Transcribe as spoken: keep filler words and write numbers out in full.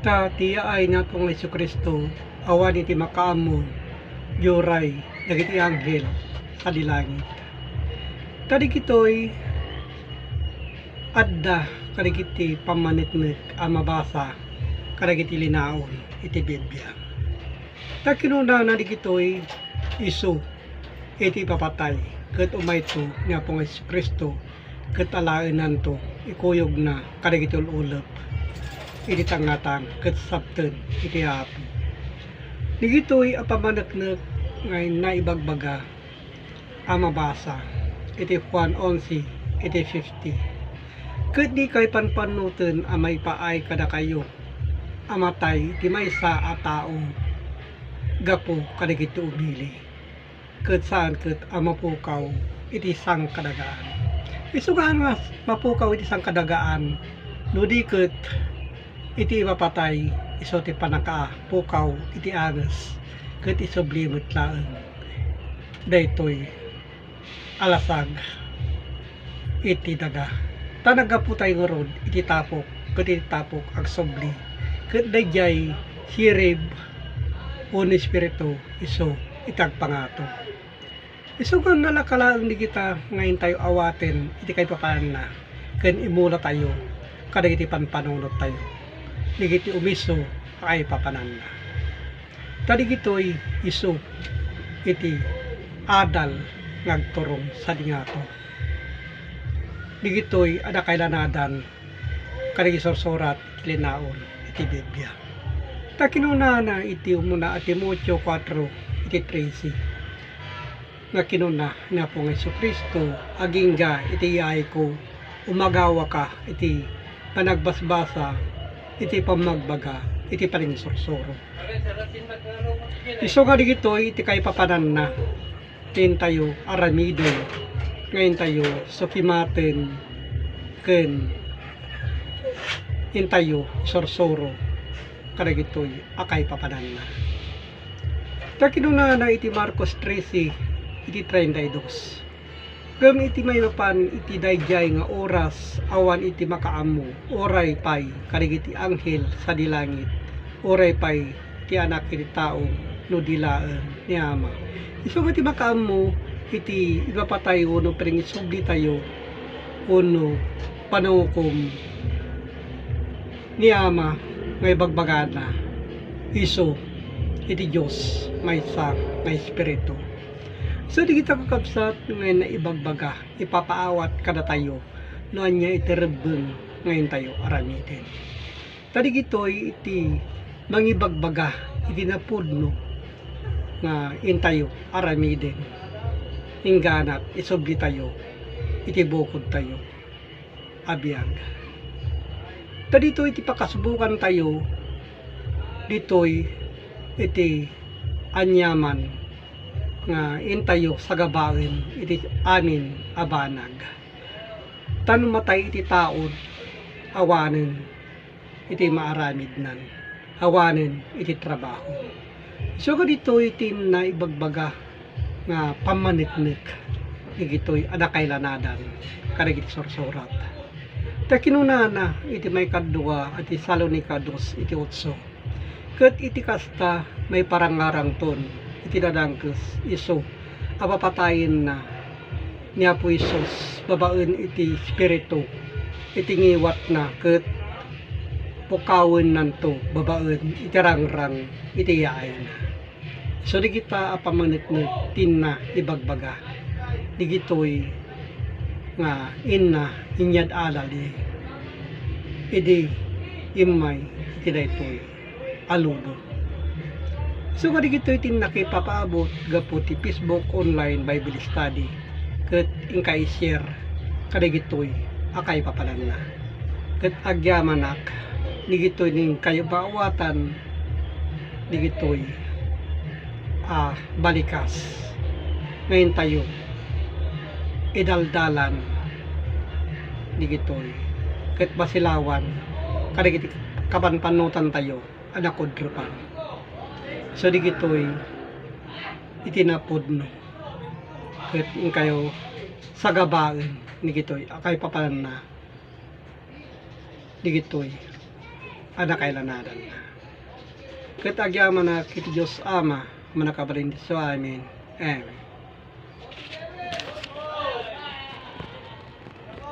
Ta ti yaay ni Apo nga Jesu-Cristo awan iti makaammo, uray dagiti anghel sadi langit. Ta dagitoy adda kadagiti pammaneknek a mabasa kadagiti linaon iti Biblia. Ta kinunana dagitoy isu iti ipapatay, ket umayto ni Apo nga Jesu-Cristo ket alaenanto, ikuyogna kadagiti ul-ulep iti tangngatang ket sabten iti Apo. Dagitoy a pammaneknek nga naibagbaga a mabasa iti Juan onse iti fifty. Ket dikay panpannoten a maipaay kadakayo a matay ti maysa a tao gapu kadagiti umili, ket saan ket a mapukaw iti sangkadagaan. Isugan nga mapukaw iti sangkadagaan, no di ket iti ipapatay isu ti pannakapukaw iti anges, ket isubli met laeng daytoy a lasag iti daga. Ta naggapu tayo ngarud iti tapok, ket iti tapok agsubli, ket daydiay sirib wenno espiritu isu iti agpangato. Isu nga nalaka laeng dagita nga intayo awaten iti kaipapananna, ken imula tayo kadagiti panpanunot tayo dagiti umisu a kaipapananna. Ta dagitoy isu iti adal nga agturong sadi ngato. Dagitoy a nakailanadan kadagiti sursurat iti linaon iti Biblia. Ta kinunana iti umuna a Timoteo kuatro iti trese, nga kinuna ni Apo nga Jesu-Cristo, "Agingga iti yaayko, umagawaka iti panagbasbasa, iti pammagbaga, iti panangisursuro." Isu nga dagitoy iti kaipapananna ti intayo aramiden, nga intayo sukimaten, ken intayo isursuro kadagitoy a kaipapananna. Ta kinunana iti Marcos trese iti treinta y dos, "Ngem iti maipapan iti daydiay nga oras, awan iti makaammo, uray pay kadagiti anghel sadi langit, uray pay ti Anak iti Tao, no di laeng ni Ama." Isu nga ti makaammo iti ipapatay wenno panangisubli tayo wenno panangukom ni Ama nga ibagbagana isu iti Dios maysa nga Espiritu. So, dagita kakabsat nga naibagbaga, ipapaawat kadatayo no ania iti rebbeng nga intayo aramiden. Ta dagitoy iti mangibagbaga iti napudno nga intayo aramiden, ingganat isubli tayo iti bukod tayo a biag. Ta ditoy iti pakasubokan tayo, ditoy iti aniaman nga intayo sagabaen iti amin a banag. Ta no matay iti tao, awanen iti maaramidnan, awanen iti trabaho. Isu nga ditoy ti naibagbaga nga pammaneknek dagitoy a nakailanadan kadagiti sursurat. Ta kinunana iti maikadua a Tesalonica dos iti otso, "Ket iti kasta, maiparangarangton iti nadangkes isu a papatayenna ni Apo Jesus babaen iti Espiritu iti ngiwatna, ket pukawennanto babaen iti rangrang iti yaayna." So, dagita a pammaneknek ti inna ibagbaga dagitoy nga inna inyad-alal idi immay iti daytoy a lubong. So, kadagitoy ti nakipapaabot gapu ti Facebook Online Bible Study, ket inka i-share kadagitoy a kaipapananna. Ket agyamanak, dagitoy nga inkayo paawatan, dagitoy a balikas nga intayo idaldalan, dagitoy ket masilawan kadagiti kapanpannotantayo a nakudrepan. So, dagitoy iti napudno ket inkayo sagabaen dagitoy a kaipapananna dagitoy a nakailanadanna. Ket agyamanak iti Dios Ama a Mannakabalin ditoy amin. Amen.